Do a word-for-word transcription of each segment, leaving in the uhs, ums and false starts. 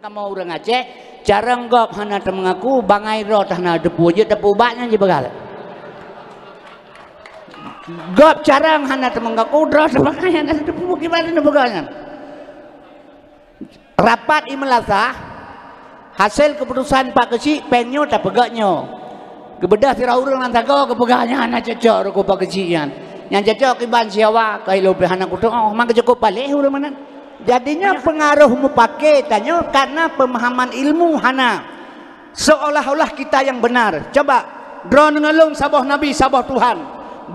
Kamoe ureuëng Aceh, carông gob hana teumeungaku, bangai droe hana teupeu, jeuet teupeu ubat nyan jipeugah lé. Gob carông hana teumeungaku, droe teubangai hana teupeu, kiban neupeugah nyan. Rapat i meulasah, hasé keuputosan Pak Keuchik, péng nyoe tapeugét nyoe. Geubeudôh sidroe ureuëng lam sagoe geupeugah nyan hana cocok ruku Pak Keuchik nyan. Nyang cocok kiban siawa, keu ilôn pih hana kuteuk, oh, memang keucukôp paléh ureuëng meunan. Jadinya pengaruh mupake tanyoe karena pemahaman ilmu hana. Seolah-olah kita yang benar. Coba, droeneuh ngon lôn saboh nabi, saboh Tuhan.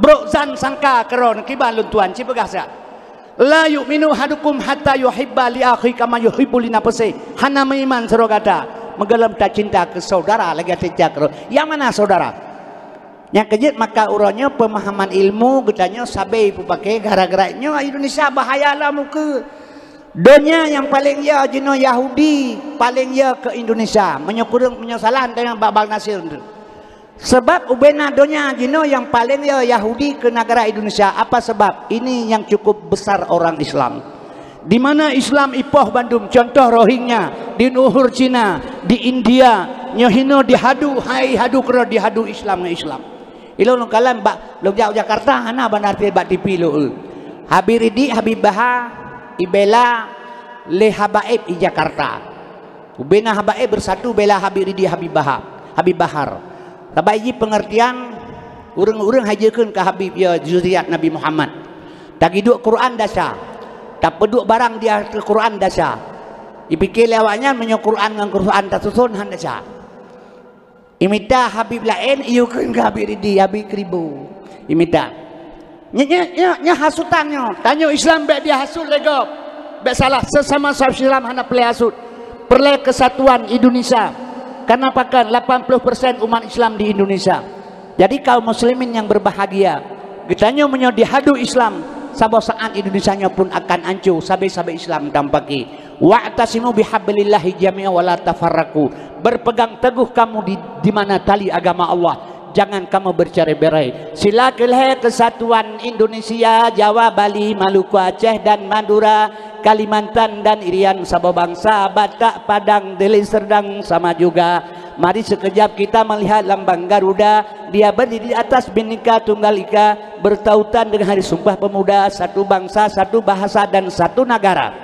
Brok zan sangka keu droeneuh kiban lôn tuan, ci peugah siat. La yu'minu ahadukum hatta yuhibba li akhi kama yuhibbu li nafsi. Hana meuiman sidroe gata meugohlom tacinta keu saudara lagée tacinta keu droe. Nyang mana saudara? Nyang keujeuet maka uroe nyoe pemahaman ilmu geutanyoe sabe peupaké gara-gara nyoe Indonesia bahaya lom ukeue. Donya nyang paleng ya jinoe Yahudi, paleng ya keu Indonesia. Meunyoe kureueng, meunyoe salah, tanyong bak Bang Nasir tu. Sebab ubena donya jinoe nyang paleng ya Yahudi keu negara Indonesia. Apa sebab? Ini yang cukup besar orang Islam. Di mana Islam ipoh bandum, contoh Rohingya, di luhur Cina, di India, nyoe hinoe dihadu, hai hadu keudroe dihadu Islam ngon Islam. Ilôn lôn kalon bak lôn jak u Jakarta hana bandar bak T V lôn. Habib Ridik, Habib Baha, ibela lé Habaib i Jakarta. Ubena Habaib bersatu bela Habib Ridik, Habib Baha, Habib Bahar. Sabai jih pengertian ureuëng-ureuëng hai jeukeuen keu Habib ya zuriat Nabi Muhammad. Tagiduek Quran dasa. Tapeuduek barang di ateueh Quran dasa. Ipike lé awaknyan meunyoe Quran ngon Quran tasuson han dasa. Imita Habib laén, iyue kheun keu Habib Ridi, Habib Kribo. Imita. Nya, nya, nya, nya hasutan nyoe. Tanyoe Islam bék dihasut lé gob. Bék salah, sesama sahab Islam hana peureulée hasut. Peureulée keusatuan Indonesia. Karena pakon lapan puluh persen umat Islam di Indonesia. Jadi kaum muslimin yang berbahagia, geutanyoe meunyoe dihadu Islam, saboh saát Indonesia nyoe pun akan anco, sabe-sabe Islam tampaki. Wa'tasimu bihablillahi jami'a wa la tafarraqu. Berpegang teguh kamu di, di mana tali agama Allah. Jangan kamu bercerai-berai. Sila keu lhée keusatuan Indonesia, Jawa, Bali, Maluku, Aceh dan Madura, Kalimantan dan Irian, saboh bangsa, Batak, Padang, Deli Serdang sama juga. Mari sekejap kita melihat lambang Garuda, dia berdiri di atas Bhinneka Tunggal Ika, bertautan dengan Hari Sumpah Pemuda, satu bangsa, satu bahasa dan satu negara.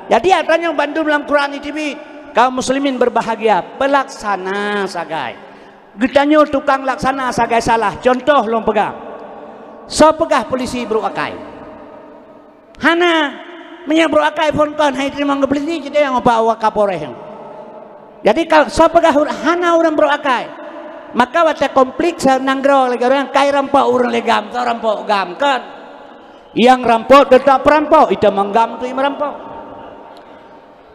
Jadi, atra nyoe bandum lam Quran iteubiet, kaum muslimin berbahagia, pelaksana sagai. Geutanyoe tukang laksana sagai salah. Contoh lôn peugah. Soe peugah polisi brok akai? Hana. Meunyoe brok akai phon kon hai teurimong keu polisi, jideh nyang upak awak Kapolres. Jadi, kal-, soe peugah ur-, hana ureuëng brok akai? Maka watée konflik sa nanggroe lagée ureuëng kai rampok ureuëng lé gam, soe rampok gam, kon? Nyang rampok teutap perampok, itamong gam tu nyang merampok.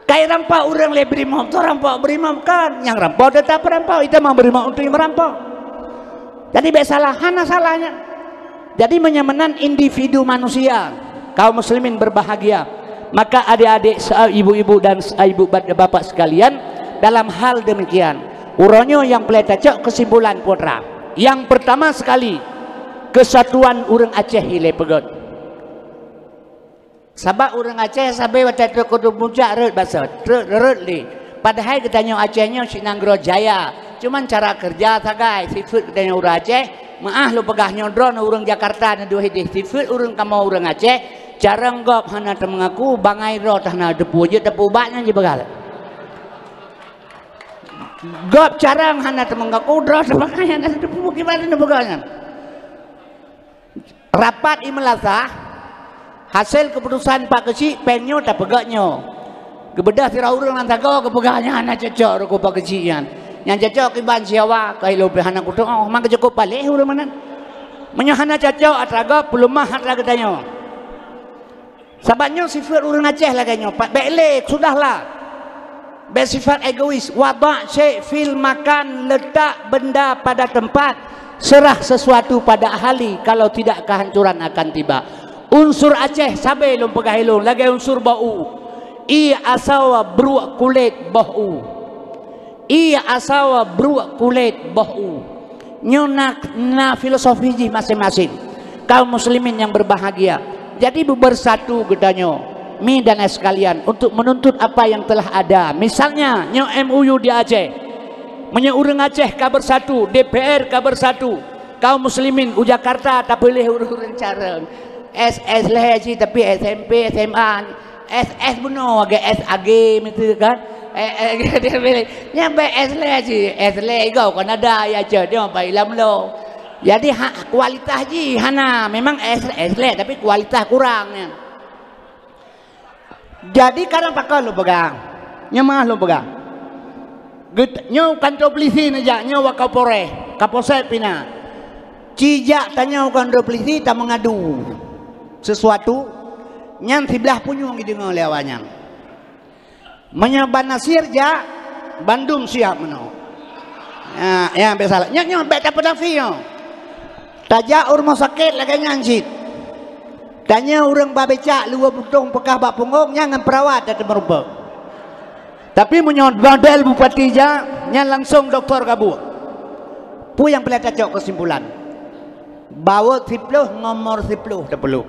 Kai rampok ureuëng lé brimob, soe rampok brimob, kon? Nyang rampok teutap perampok, itamong brimob tu nyang merampok. Jadi bék salah, hana salahnya. Jadi meunyoe meunan individu manusia, kaum muslimin berbahagia, maka adik-adik, se-, ibu-ibu dan se-, ibu bap-, bapak sekalian, dalam hal demikian, uroe nyoe nyang peureulée tacok kesimpulan putra. Yang pertama sekali, kesatuan ureuëng Aceh ilée peugét. Sabab ureuëng Aceh sabe watée trok keu muncak rhot basoe, trok rhot lé. Padahai geutanyoe Aceh nyoe cit nanggroe jaya. Cuman cara keureuja sagai, sifeuet geutanyoe ureuëng Aceh, meuáh lôn peugah nyoe droeneuh ureuëng Jakarta neuduek ideh, sifeuet ureuëng kamoe ureuëng Aceh, carông gob hana teumeungaku, bangai droe hana teupeu, jeuet teupeu ubat nyan jipeugah lé. Gob carông hana teumeungaku, droe teubangai hana teupeu, kiban neupeugah nyan. Rapat i meulasah, hasé keuputosan Pak Keuchik, péng nyoe tapeugét nyoe. Geubeudôh sidroe ureuëng lam sagoe geupeugah nyan hana cocok ruku Pak Keuchik nyan. Nyang cocok kiban siawa, keu ilôn pih hana kuteuk, oh, memang keucukôp paléh ureuëng meunan. Meunyoe hana cocok atra gob, peuleumah atra geutanyoe. Sabab nyoe sifeuet ureuëng Aceh lagée nyoe, pat bék lé, sudahlah. Bék sifat egois, wada' syai' fil makan, letak benda pada tempat, serah sesuatu pada ahli, kalau tidak kehancuran akan tiba. Unsur Aceh sabe lôn peugah ilôn lagée unsur boh u. Ie asoe bruek kulét boh u. Ie asoe bruek kulét boh u. Nyoe na, na filosofi jih maséng-maséng. Kaum muslimin yang berbahagia. Jadi beubersatu geutanyoe. Mi dan sekalian, untuk menuntut apa yang telah ada. Misalnya, nyoe M O U di Aceh. Meunyoe ureuëng Aceh ka bersatu, D P R ka bersatu, kaum muslimin u Jakarta tapiléh ureuëng-ureuëng carông. S S lé cit, tapi S M P, S M A, S S bunoe lagée S A G miseue kan. Eh, eh, dia pilih. Nyan baik S lé cit, S lé igo kon ada ya cit, dia baik lam lo. Jadi ha, kualitas jih hana, memang S, S lé tapi kualitas kurang nyan. Jadi kadang pakon lôn peugah. Nyoe mah lôn peugah. Get-, nyoe kantor polisi neujak, nyoe Wakapolres, Kapolsek pih na. Ci jak tanyoe kantor polisi tameungadu sesuatu, nyan siblah punyueng jideungoe lé awaknyan. Meunyoe Bang Nasir jak, bandum siap meunoe. Ya, ya, biasalah. Nyoe, nyoe, bék tapeunafi nyoe. Tajak u rumoh sakét lagée nyan cit. Tanyoe ureuëng ba becak luwa butông peugah bak punggong nyan ngon perawat tateumeurumpok. Tapi meunyoe model bupati jak, nyan langsong doktor gabuek. Peue nyang peureulée tacok keusimpulan? Bawot siploh ngon mor siploh tapeuloh.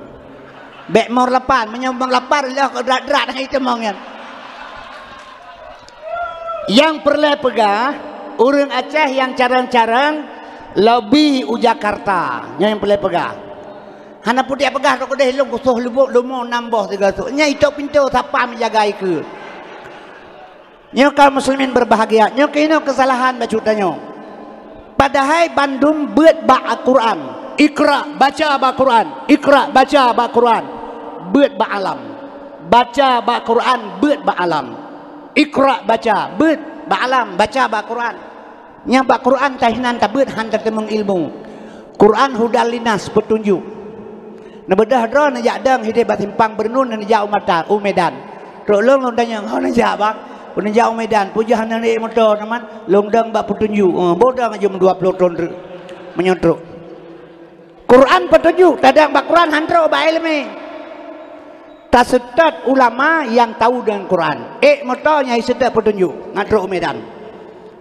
Bék mor lapan, meunyoe mor lapan lheueh keu drat-drat hai teumong nyan. Nyang peureulée peugah, ureuëng Aceh nyang carông-carông lobi u Jakarta. Nyan nyang peureulée peugah. Hana putéh peugah trok keudeh lôn kusoh lubok lumo nam boh tiga ratus. Nyan itôk pintoe sapa meujaga ikeue. Nyoe kaum muslimin berbahagia, nyoe keunoe keusalahan bacut tanyoe. Padahai bandum beuet bak Al-Quran. Iqra, baca bak Quran. Iqra, baca bak Quran. Beuet bak alam. Baca bak Quran, beuet bak alam. Iqra, baca, beuet bak alam, baca bak Quran. Nyang bak Quran tahinan tabeuet han tateumeung ilmu. Quran hudal linnas, peutunjuk. Neubeudôh droe neujak dong hidéh bak simpang Beureuneun neujak u Mata, u Medan. Trok lôn, lôn tanyong, "Ho neujak, Bang?" "Neujak u Medan." "Peue jeuet hana neuék moto, teuma?" "Lôn dong bak peutunjuk." "Oh, boh dong jeuem dua ploh thon treuk meunyoe trok." Quran peutunjuk, tadong bak Quran han trok bak iéleumé. Taseutôt ulama nyang tahu deungon Quran. Ék moto nyang iseutôt peutunjuk, ngat trok u Medan.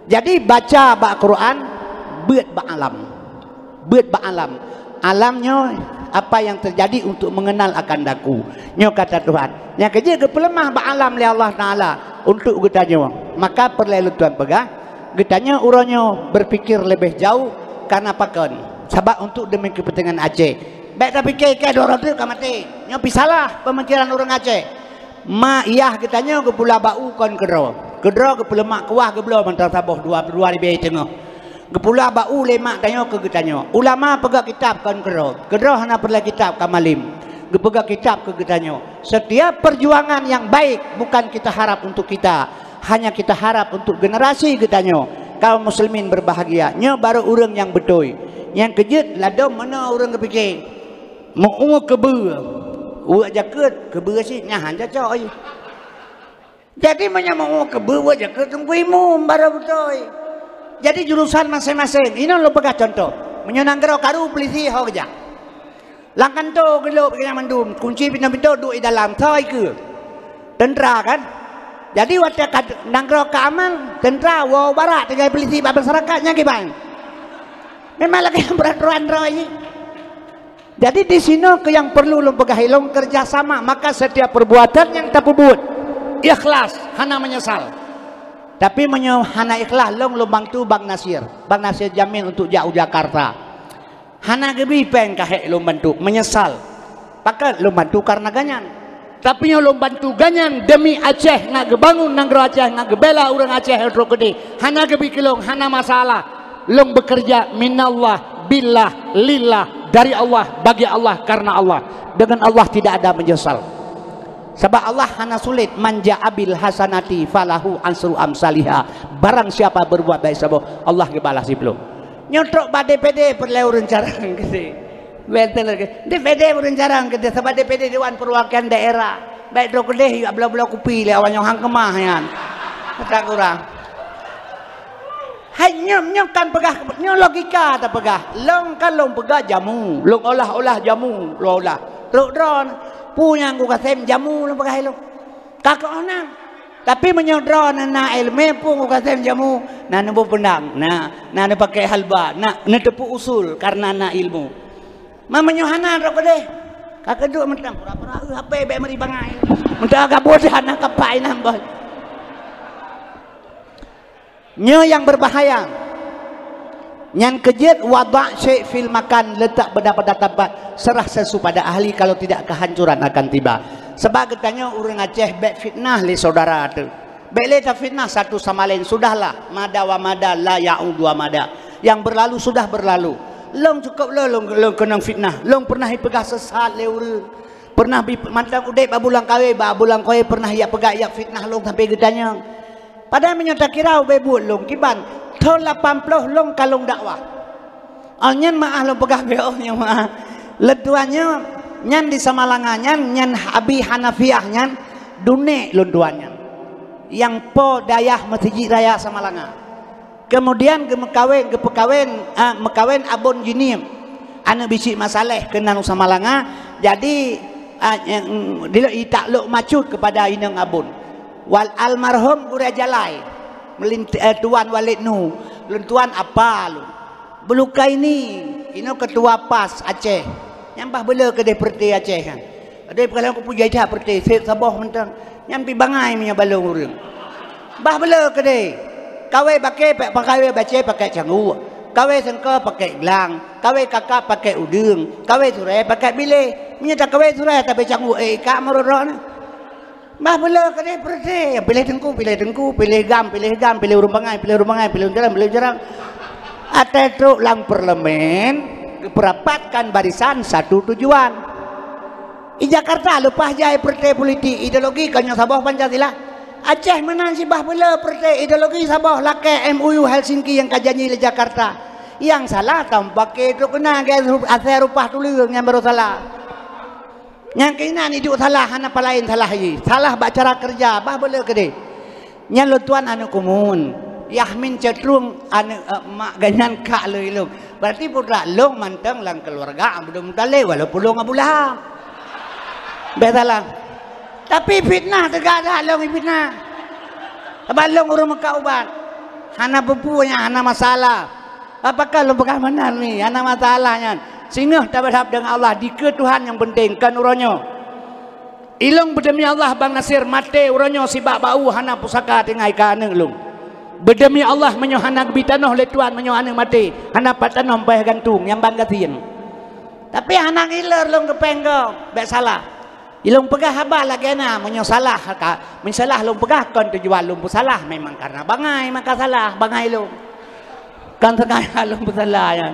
Jadi baca bak Quran, beuet bak alam. Beuet bak alam. Alam nyoe apa yang terjadi untuk mengenal akan daku. Nyoe kata Tuhan. Nyang keujeuet geupeuleumah bak alam lé Allah Taala untuk geutanyoe. Maka peureulée lôn tuan peugah, geutanyoe uroe nyoe berpikir lebih jauh karena pakon. Sabab untuk demi kepentingan Aceh. Bék tapike ka dua ratus ka maté. Nyoe pih salah pemikiran ureuëng Aceh. Ma yah geutanyoe geupula bak u kon keudroe. Keudroe geupeuleumah kuah geubloe mantong saboh dua, dua ribée teungoh. Geupula bak u lé mak tanyoe keu geutanyoe. Ulama peugah kitab kon keudroe. Keudroe hana peureulée kitab ka malim. Geupeugah kitab keu geutanyoe. Setiap perjuangan yang baik bukan kita harap untuk kita, hanya kita harap untuk generasi geutanyoe. Kaum muslimin berbahagia. Nyoe baru ureuëng nyang beutôi. Nyang keujeuet ladom meunoe ureuëng geupike. Meu-ue keubeue, weuek jakeuet, keubeue cit nyan han cocok. Jadi meunyoe meu-ue keubeue, weuek jakeuet teungku imum baru beutôi. Jadi jurusan maséng-maséng. Inoe lôn peugah contoh. Meunyoe nanggroe karu, polisi ho geujak. Lam kantô geulop nyang mandum, kunci pintoe-pintoe duek di dalam, soe ikeue? Teuntra kan? Jadi watée ka nanggroe ka aman, teuntra woe barak tinggai polisi bak masyarakat nyang kiban. Memang lagée peraturan droe jih. Jadi di sinoe keuh nyang perlu lôn peugah ilong kerjasama, maka setiap perbuatan nyang tapeubuet ikhlas, hana menyesal. Tapi meunyoe hana ikhlas, lôn, lôn bantu Bang Nasir. Bang Nasir Jamil untuk jak u Jakarta. Hana geubi péng ka hék lôn bantu, menyesal. Pakon lôn bantu karena ganyan. Tapi nyoe lôn bantu ganyan demi Aceh, ngat geubangun nanggroe Aceh, ngat geubela ureuëng Aceh trok keudeh. Hana geubi keu lôn, hana masalah. Lôn bekerja minallah, billah, lillah, dari Allah, bagi Allah, karena Allah. Dengan Allah tidak ada menyesal. Sabab Allah hana sulit, "Man ja'a bil hasanati falahu asyru amsaliha." Barang siapa berbuat baik saboh, Allah geubalah siploh. Nyoe trok bak D P D peureulée ureuëng carông keudeh. Beutôi lagée. D P D ureuëng carông keudeh, sabab D P D Dewan Perwakilan Daerah. Bék trok keudeh jak bloe-bloe kupi lé awak nyoe han keumah nyan. Mata kurang. Hai nyoe, nyoe kan peugah, nyoe logika tapeugah. Lôn kan lôn peugah jamu, lôn olah-olah jamu, lôn olah. Trok droe, peue nyang ku kasem jamu lôn peugah lôn. Ka keuh na. Tapi meunyoe droeneuh na iéleumé pun u kasém jamu, na neuboh peundang, na, na neupaké halba, na neuteupeu usul kareuna na ilmu. Ma meunyoe hana droe keudeh, ka keuduek mantong pura-pura, "Eh, hapé bék meuri bangai." Meuta gabôh hana kapai nambah. Nyoe nyang berbahaya. Nyan keujeuet, wada' syai' fil makan, letak benda pada tempat, serah sesuatu pada ahli, kalau tidak kehancuran akan tiba. Sebab geutanyoe ureuëng Aceh bék fitnah lé saudara teuh. Bék lé tafitnah satu sama lain, sudahlah, mada wa mada la ya'udu wa mada. Yang berlalu sudah berlalu. Lôn cukup lôn, lôn, lôn keunong fitnah. Lôn pernah ipeugah sesat lé ureuëng. Pernah bi mantong udeb bak buleuen kawé, bak buleuen kawé pernah yak peugah yak fitnah lôn sampai geutanyoe. Padahai meunyoe takira ubé buet lôn kiban, thon lapan ploh lôn ka lôn dakwah. Awai nyan meu'ah lôn peugah bék, oh nyoe meu'ah. Lôn tuan nyoe nyan di Samalanga nyan, nyan Abi Hanafiah nyan, dunek lôn tuan nyan. Nyang po dayah Meuseujid Raya Samalanga. Kemudian geumeukawen, geupeukawen, ah, meukawen Abon Jinim, aneuk bisék Mak Saleh keunan u Samalanga. Jadi, ah, nyang, dilok itaklok macut kepada inong Abon. Wal almarhum Gurée Jalai, melint-, eh, Tuan Walid Nu, lôn tuan apa lôn. Beulukaini, inoe ketua pas Aceh. Nyang bah beuleu keudeh peureuté Aceh nyan. Adak peugah lom kupeujai that peureuté, seb saboh mantong. Nyan pi bangai meunyoe balong ureuëng. Bah beuleu keudeh. Kawé bakée, pa-, pakawé bacée pakai cangguek. Kawé seungko pakai glang. Kawé kakap pakai udeueng. Kawé surée pakai biléh. Meunyoe takawé surée tabé cangguek, eh, ikak meurorok na. Bah beuleu keudeh peureuté, piléh teungku, piléh teungku, piléh gam, piléh gam, piléh ureuëng bangai, piléh ureuëng bangai, piléh ureuëng jarang, piléh ureuëng jarang. Até trok lam parlemen, geupeurapatkan barisan satu tujuan. Di Jakarta leupah jai peureuté politik, ideologi kon nyoe saboh Pancasila. Aceh meunan sibah beuleu peureuté, ideologi saboh lakée M O U Helsinki nyang ka janji lé Jakarta. Nyang salah tampake trok keunan, asai rupah tuleueng nyang barô salah. Nyang keunan iduek salah, hana palaén salah jih. Salah bak cara keureuja, bah beuleu keudeh. Nyan lôn tuan aneuk kumun. Yahmin cetrung aneuk, eh, mak ganyan kak lôn ilong. Berarti putra lôn mantong lam keluarga Abdul Muthalib, walaupun lôn Abu Lahab. Bék salah. Tapi fitnah teuga that lôn fitnah. Sabab lôn ureuëng meukat ubat. Hana peue-peue nyan, hana masalah. Apakah lôn peugah meunan ni? Hana masalah nyan. Singoh tabadhab deungon Allah, dikeue Tuhan nyang peunteng, kon uroe nyoe. Ilong beudemi Allah Bang Nasir maté uroe nyoe sibak bau hana pusaka tinggai keu aneuk lôn. Beudemi Allah meunyoe hana geubi tanoh lé Tuhan meunyoe aneuk maté, hana pat tanoh payah gantung nyang Bang Gasien. Tapi hana ngiler lôn geupéng gob, bék salah. Ilong peugah haba lagée na, meunyoe salah ka, meunyoe salah lôn peugah kon tujuan lôn peusalah, memang karena bangai maka salah, bangai lôn. Kon sengaja lôn peusalah nyan.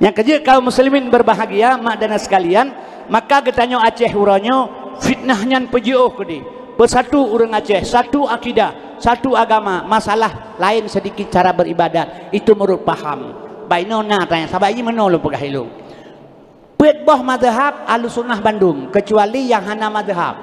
Nyang keujeuet kaum muslimin berbahagia, mak dan sekalian, maka geutanyoe Aceh uroe nyoe fitnah nyan peujiôh keudeh. Beusatu ureuëng Aceh, satu akidah, satu agama, masalah laén sedikit cara beribadat. Itu menurut paham. Bainoe na tanya, sabab ié meunoe lôn peugah ilong. Peuet boh mazhab Ahlussunnah bandum, keucuali nyang hana mazhab.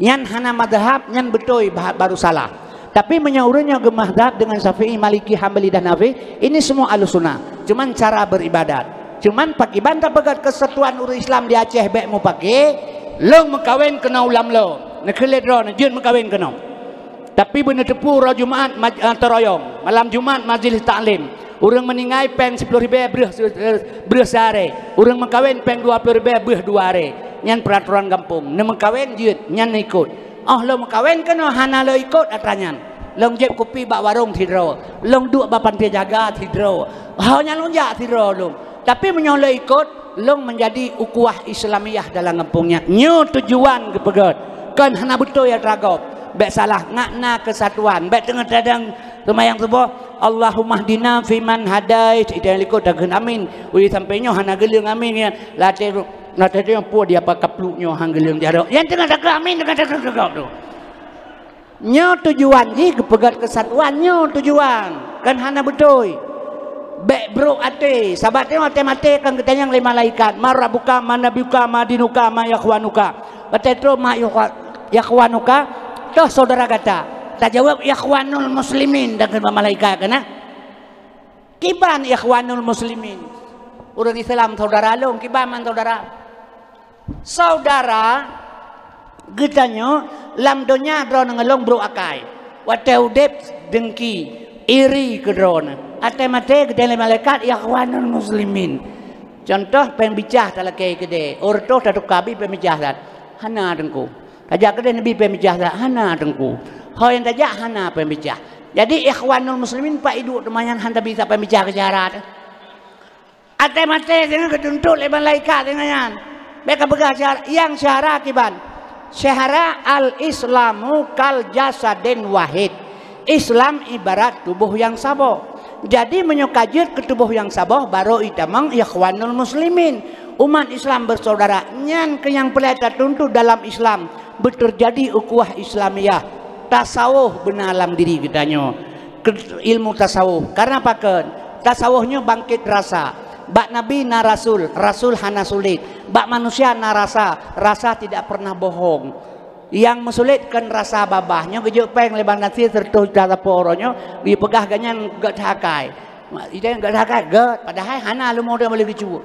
Nyan hana mazhab, nyan beutôi ba-, baru salah. Tapi meunyoe ureuëng nyang geumazhab deungon Syafi'i, Maliki, Hambali dan Hanafi, ini semua Ahlussunnah. Cuman cara beribadat. Cuman pakiban tapeugét keusatuan ureuëng Islam di Aceh bék mupake, lôn meukawen keunoe u Lamlo, neukheun lé droeneuh jeuet meukawen keunoe. Tapi beuneuteupeu uroe Jumat maj-, eh, teuroyong, malam Jumat majlis taklim. Ureuëng meuninggai péng siploh ribée breuh se-, eh, breuh siharé. Ureuëng meukawen péng dua ploh ribée breuh dua haré. Nyan peuratoran gampông. Neumeukawen jeuet, nyan ikot. Oh, lôn meukawen keunoe hana lôn ikot atra nyan. Lôn jieb kupi bak warong sidroe. Lôn duek bak pantai jaga sidroe. Ho nyan lôn jak sidroe lôn. Tapi meunyoe lôn ikot, lôn meunjadi ukhuwah Islamiyah dalam gampông nyan. Nyoe tujuan geupeugét. Kon hana beutôi atra gob. Bék salah, ngat na keusatuan. Bék teungoh tadang seumayang suboh, "Allahummahdina fiman hadait." Ita nyang likot takheun amin. Ui, sampai nyoe hana geuleueng amin nyan. Latée, latée nyoe peue dia pakai pluek nyoe han geuleueng jaroe. Nyan teungoh takheun amin, teungoh takheun gob tu. Nyoe tujuan jih geupeugét keusatuan, nyoe tujuan. Kan hana beutôi. Bék brok até, sabab teuh watée maté kan geutanyong lé malaikat, "Man rabbuka, man nabiyuka, ma dinuka, ma ikhwanuka." Watée trok ma ikhwa-, ikhwanuka, toh saudara gata. Tajaweueb, "Ikhwanul muslimin," dan keu malaikat keunan. Kiban ikhwanul muslimin? Ureuëng Islam saudara lôn, kiban man saudara? Saudara geutanyoe lam donya droeneuh ngon lôn brok akai. Watée udeb dengki, iri keu droeneuh. Watée maté geutanyong lé malaikat, "Ikhwanul muslimin." Contoh, péng bicah talakée keudeh, óh reutôh tatuka bit péng bicah that. Hana teungku. Tajak keudeh Nabi péng bicah, hana, Teungku. Ho nyang tajak hana péng bicah. Jadi, Ikhwanul Muslimin, pak iduek teuma nyan hana bisa péng bicah keu syedara teuh. Até maté singoh geutuntot lé malaikat singoh nyan. Bèk kapeugah syedara, nyang syedara kiban. Syedara, al-Islamu kal jasadin wahid. Islam ibarat tuboh nyang saboh. Jadi, meunyoe ka jeuet keu tuboh nyang saboh, barô itamong Ikhwanul Muslimin. Umat Islam bersaudara, nyan keuh nyang peureulèe tatuntut dalam Islam. Beuteujadi ukhuwah Islamiyah. Tasawuf beuna lam diri geutanyoe. Ke-, ilmu tasawuf. Karena pakon? Tasawuf nyoe bangkit rasa. Bak Nabi na rasul, rasul hana sulet. Bak manusia na rasa, rasa tidak pernah bohong. Nyang meusulet kon rasa babah. Nyoe geujok péng lé Bang Nasir seratus juta sapo uroe nyoe, geupeugah gobnyan gèt hakai. Mak, ide gèt hakai, gèt. Padahai hana leumo teuh boleh geucuba.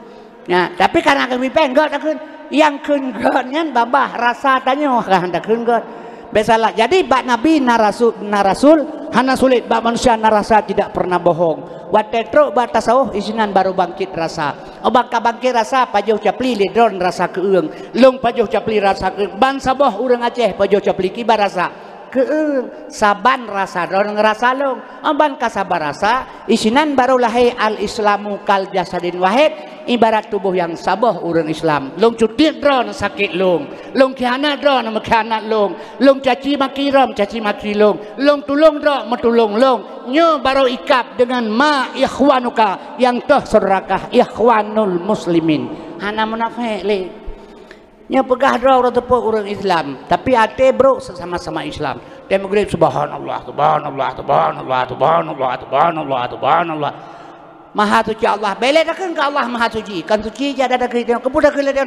Nah, tapi karena kami péng gèt takheun, nyang kheun gèt nyan babah rasa tanyoe, kan takheun gèt. Biasalah. Jadi, bak Nabi na rasul, na rasul, hana sulet, bak manusia na rasa tidak pernah bohong. Watèe trok bak tasawuf, isinan baru bangkit rasa. Óh ban ka bangkét rasa, pajoh capli lé droeneuh rasa keueung. Lôn pajoh capli rasa keueung. Ban saboh ureuëng Aceh pajoh capli kiban rasa keueung. Saban rasa droeneuh rasa lôn. Óh ban ka saban rasa, isinan barô lahé al-Islamu kal jasadin wahid, ibarat tuboh nyang saboh ureuëng Islam. Lôn cutiet droeneuh sakét lôn. Lôn khianat droeneuh meukhianat lôn. Lôn caci maki droeneuh caci maki lôn. Lôn tulông droeneuh meutulông lôn. Nyoe barô ikab deungon ma ikhwanuka, nyang toh saudara kah, ikhwanul muslimin. Hana munafék lé. Nyoe peugah droe uroe teupeu ureuëng Islam, tapi até brok sesama-sama Islam. Watée meugrib, subhanallah, subhanallah, subhanallah, subhanallah, subhanallah, subhanallah. Maha suci Allah. Bék lé takheun keu Allah maha suci. Kan suci jak ada takheun. Keupeue takheun lé dia?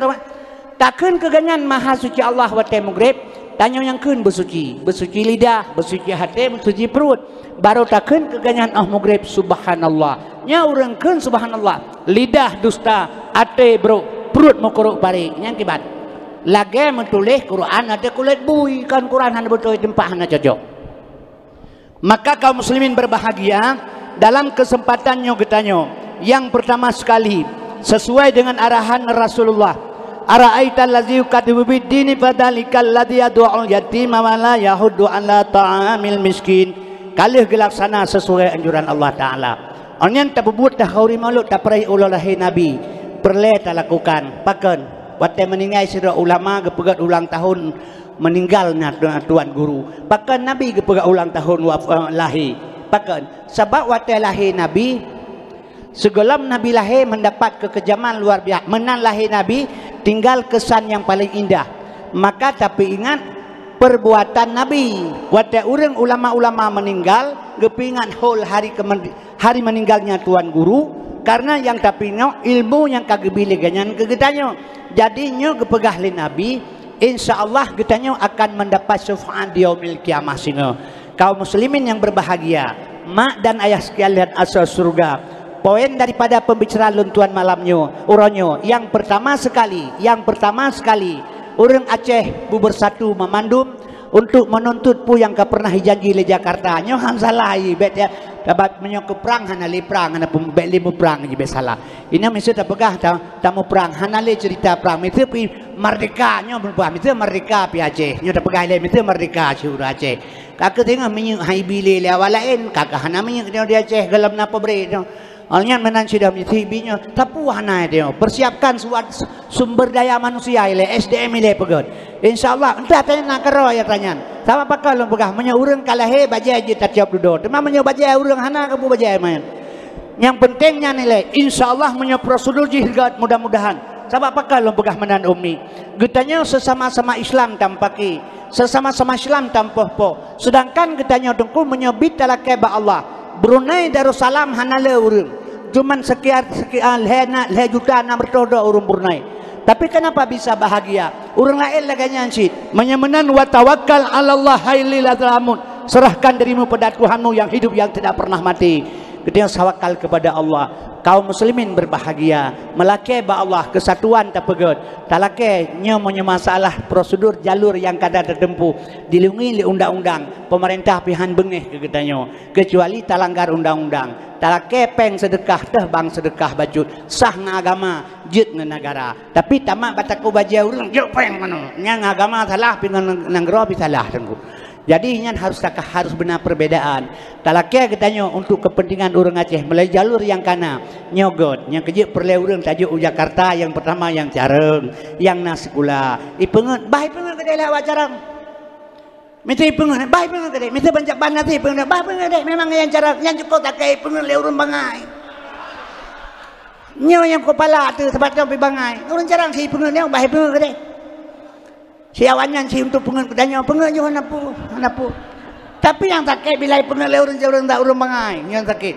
Takheun keu gobnyan maha suci Allah watée meugrib. Tanyoe nyang kheun beusuci. Beusuci lidah, beusuci até, beusuci pruet. Barô takheun keu gobnyan óh meugrib, subhanallah. Nyoe ureuëng kheun subhanallah. Lidah dusta, até brok, pruet meukurok parék. Nyang kiban. Lagée meutuléh Quran ateueh kulét bui. Kan Quran hana beutôi, teumpat hana cocok. Maka kaum muslimin berbahagia, dalam kesempatan nyoe geutanyoe, yang pertama sekali, sesuai dengan arahan Rasulullah, "Ara'aital ladzi yukadzibu bid dini fadzalikal ladzi yadu'ul yatima wa la yahuddu ala ta'amil miskin." Ka lheueh geulaksana sesuai anjuran Allah Taala. Awaknyan tapeubuet tahuri maulud, tapeureuet uroe lahé Nabi, peureulée talakukan. Pakon? Watée meuninggai sidroe ulama geupeugét ulang tahun meuninggal na tu-, tuan guru. Pakon Nabi geupeugah ulang tahun waf-, eh, lahé? Pakon? Sabab watée lahé Nabi, sigohlom Nabi lahé meudapat keukejaman luar biasa. Meunan lahé Nabi tinggal keusan nyang paleng indah. Maka tapeuingat peurbuatan Nabi. Watée ureuëng ulama-ulama meuninggal, geupeuingat hol hari keumen-, hari meuninggalnya tuan guru, karena nyang tapeuingat ilmu nyang ka geubri lé gobnyan keu geutanyoe. Jadi nyoe geupeugah lé Nabi, insya Allah geutanyoe akan meudapat syafaat di yaumil qiyamah singoh. Kaum muslimin yang berbahagia, mak dan ayah sekalian asal surga, poin daripada pembicaraan lôn tuan malam nyoe, uroe nyoe, yang pertama sekali, yang pertama sekali, ureuëng Aceh beubersatu mamandum, untuk meununtut peue nyang ka peureunah jijanji lé Jakarta. Nyoe han salah, i, bék dia, sabab meunyoe keu prang hana lé prang, hana pun bék lé muprang, i, bék salah. Inoe miseue tapeugah ta-, tamuprang, hana lé ceurita prang. Miseue pi merdeka, nyoe meubah, miseue merdeka pi Aceh. Nyoe tapeugah lé, miseue merdeka syedara Aceh. Ka keu singoh minyeuk han ibi lé, lé awak laén, ka keu hana minyeuk nyoe di Aceh, gohlom na pabrék nyoe. Awaknyan meunan sidroe misi binyoe, tapuih na dia. Persiapkan suat sumber daya manusia ilée, S D M ilée peugét. Insya Allah, entah tanya na keudroe ya tanyan. Sabab pakon lôn peugah, meunyoe ureuëng ka lahé, bajée jeuet tatiop dudoe. Teuma meunyoe bajée ureuëng hana, keupeue bajée meunan. Nyang penting nyan ilée, insya Allah meunyoe prosedur jih gét, mudah-mudahan. Sabab pakon lôn peugah meunan, Ummi. Geutanyoe sesama-sama Islam tampaki, sesama-sama Islam tampoh-poh. Sedangkan geutanyoe Teungku meunyoe bit talakée bak Allah, Brunei Darussalam hana le ureuëng. Cuman sekian, sekian, lhée na, lhée juta nam reutôh droe ureuëng Brunei. Tapi kenapa bisa bahagia? Ureuëng laén lagée nyan cit. Meunyoe meunan, "Wa tawakkal 'alallah hayyul la yamut." Serahkan dirimu pada Tuhanmu yang hidup, yang tidak pernah mati. Tawakal kepada Allah. Kaum muslimin berbahagia. Meulakée bak Allah, keusatuan tapeugét. Talakée nyoe meunyoe masalah prosedur jalur nyang ka tateupeue, dilindungi lé undang-undang, pemerintah pih hán beungéh keu geutanyoe, keucuali talanggar undang-undang. Talakée péng seudeukah teuh bank seudeukah bacut, sah ngon agama, jeuet ngon nagara. Tapi tamat bak takue bajée ureuëng, jok péng manoe. Nyang agama salah, pih ngon nanggroe pih salah, Teungku. Jadi, nyan harus taka-, harus beuna perbedaan. Talakée geutanyoe untuk kepentingan ureuëng Aceh meulalu jalur nyang kana. Nyoe göt, nyang keujeuet peureulée ureuëng tajok u Jakarta, nyang pertama nyang carông, nyang na sikula. Ipeungeut, bah ipeungeut keudeh lé awak carông. Meusti ipeungeut, bah ipeungeut keudeh. Meusti banyak ban nasi ipeungeut, bah ipeungeut keudeh. Memang nyang carông, nyang cukôp takée ipeungeut lé ureuëng bangai. Nyoe nyang kupala tu, sabab nyoe pih bangai. Ureuëng carông si ipeungeut nyoe, bah ipeungeut keudeh. Si awaknyan si untuk peungeut geutanyoe, peungeut jih hana peue, hana peue. Tapi nyang sakét bila ipeungeut lé ureuëng, ureuëng, ureuëng bangai, nyan sakét.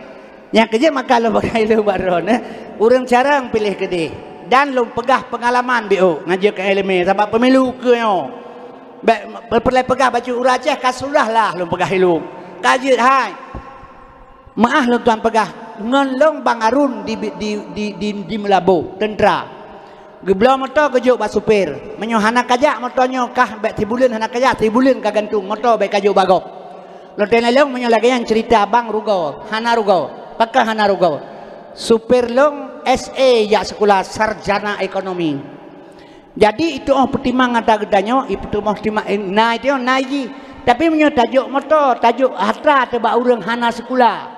Nyang keujeuet maka lôn peugah ilée bak droeneuh, ureuëng carông piléh keudeh. Dan lôn peugah peungalaman biôh, ngon jeuet keu iéleumé, sabab pemilu keu nyoe. Bék peureulée peugah bacut ureuëng Aceh ka sudahlah lôn peugah ilée. Ka jeuet hai. Meuáh lôn tuan peugah, ngon lôn Bang Harun di, di, di, di, di Meulaboh, teuntra. Geubloe moto geujok bak supir. Meunyoe hana kajak moto nyoe kah bék sibuleuen hana kajak, sibuleuen ka gantung moto bék kajok bak gob. Lôn tanyong lé lôn meunyoe lagée nyan ceurita bang rugoe, hana rugoe. Pakon hana rugoe? Supir lôn S A jak sikula sarjana ekonomi. Jadi, itu'oh peutimang ata geutanyoe, ipeuteumah timang, eh, na itu'oh na jih. Tapi meunyoe tajok moto, tajok harta teuh bak ureuëng hana sikula.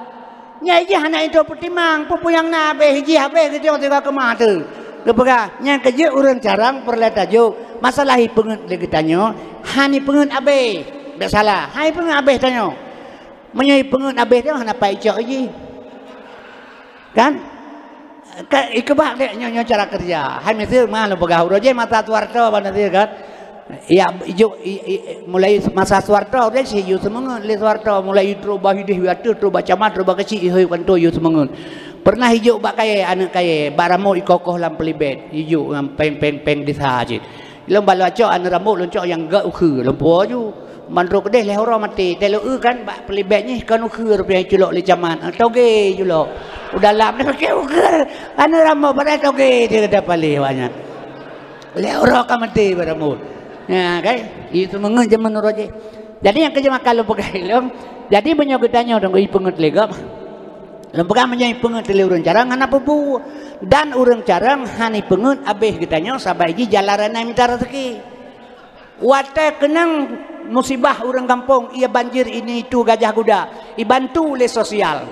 Nyan jih hana itu'oh peutimang, peue-peue nyang na habéh jih habéh geutanyoe teuka keumah teuh. Geupeugah, nyang keujeuet ureuëng carông peureulée tajok. Masalah ipeungeut lé geutanyoe, hana ipeungeut habéh. Bék salah, hana ipeungeut habéh tanyoe. Meunyoe ipeungeut habéh tanyoe, hana pai icok jih. Kan? Ka, ikeubah dek nyoe, nyoe cara kerja. Hai miseue mah lôn peugah uroe jih masa Soeharto bak miseue kan. Ya, ijok, i, i, mulai masa Soeharto uroe jih si yue seumeungeut lé Soeharto, mulai trok bak hideh, ateueh trok bak camat, trok bak keuchik, ihôi kanto yue seumeungeut. Pernah ijok bak kayée, aneuëk kayée, bak ramot ikoh-koh lam peulibet, ijok ngon péng-péng, péng desa cit. Lôn bak lôn cok aneuëk ramot lôn cok nyang gak ukheue, lôn puwoe ju. Mandum keudeh lhée uroe maté. Tée lôn eu kan bak peulibet nyoe kon ukheue rupiah culok lé camat. Ah, toge culok. Udah lam dah pakai ukheue. Aneuëk ramot padahai toge dia kata paleh awaknyan. Lhée uroe ka maté bak ramot. Ya, kan? Itu mengeut zaman uroe jih. Jadi nyang keujeuet maka lôn peugah ilée. Jadi meunyoe geutanyoe dong ipeungeut lé gob. Lôn peugah meunyoe ipeungeut lé ureuëng carông hana peue-peue. Dan ureuëng carông hana ipeungeut habéh geutanyoe sabai jih jalan ramé mita raseuki. Watée keunong musibah ureuëng gampông, iya banjir ini itu gajah guda, ibantu lé sosial.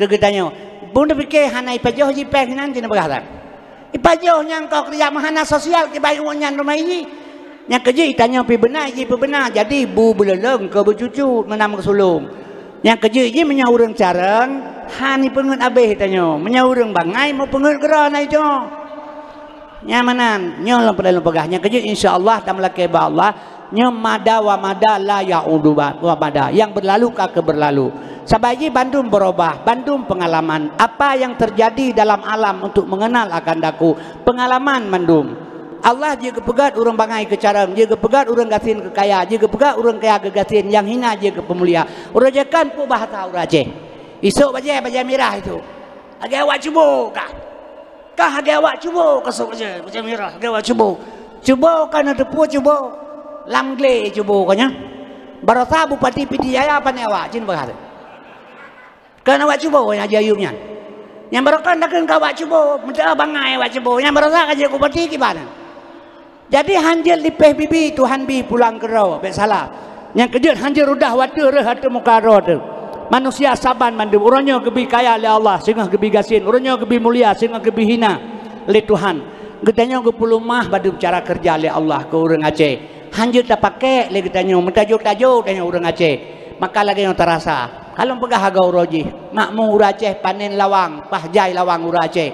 Keu geutanyoe, bun pike hana ipajoh jih péng hinan jih neupeugah that. Ipajoh nyang kau keurija meuhana sosial kibai ueng nyan rumahi jih. Nyang keujeuet itanyoe pi beuna jih peubeuna, jadi bu beuleuleung keu beucucu meunam keusulong. Nyang keujeuet jih meunyoe ureuëng carông, hana ipeungeut habéh tanyoe. Meunyoe ureuëng bangai meupeungeut keudroe na itoe. Nyang meunan, nyoe lôn peudeh lôn peugah. Nyang keujeuet insya Allah dan meulakée bak Allah, nyoe mada wa mada la ya'udu ba-, wa mada. Yang berlalu ka keu berlalu. Sabai jih bandum berubah, bandum pengalaman. Apa yang terjadi dalam alam untuk mengenal akan daku, pengalaman mandum. Allah jeuet geupeugét ureuëng bangai keu carông, jeuet geupeugét ureuëng gasien keu kaya, jeuet geupeugét ureuëng kaya keu gasien, nyang hina jeuet geupeumulia. Uroe jih kan peue bahasa ureuëng Aceh. Isok bajée, bajée mirah isok. Lagée awak cubo kah. Kah lagée awak cubo kah sok bajée, bajée mirah, lagée awak cubo. Cubo kah na teupeue cubo. Lam glé cubo kah nyan. Barosa Bupati Pidie Jaya pane awak, cit bahasa. Keu awak cubo nyang Haji Ayub nyan. Nyang barokon takheun keu awak cubo, meuteumé bangai awak cubo. Nyang barosa ka jeuet bupati kiban. Jadi hanjeuet lipéh bibi Tuhan bi pulang keudroe, bék salah. Nyang keujeuet hanjeuet rudah watée reuh ateueh muka droe teuh. Manusia saban mandum, uroe nyoe geubi kaya lé Allah, singoh geubi gasien, uroe nyoe geubi mulia, singoh geubi hina lé Tuhan. Geutanyoe geupeulumah bandum cara keureuja lé Allah keu ureuëng Aceh. Hanjeuet tapakék lé geutanyoe, meutajok-tajok tanyoe ureuëng Aceh. Maka lagée nyoe tarasa. Ka lôn peugah agak uroe jih, makmu ureuëng Aceh panen lawang, paih jai lawang ureuëng Aceh.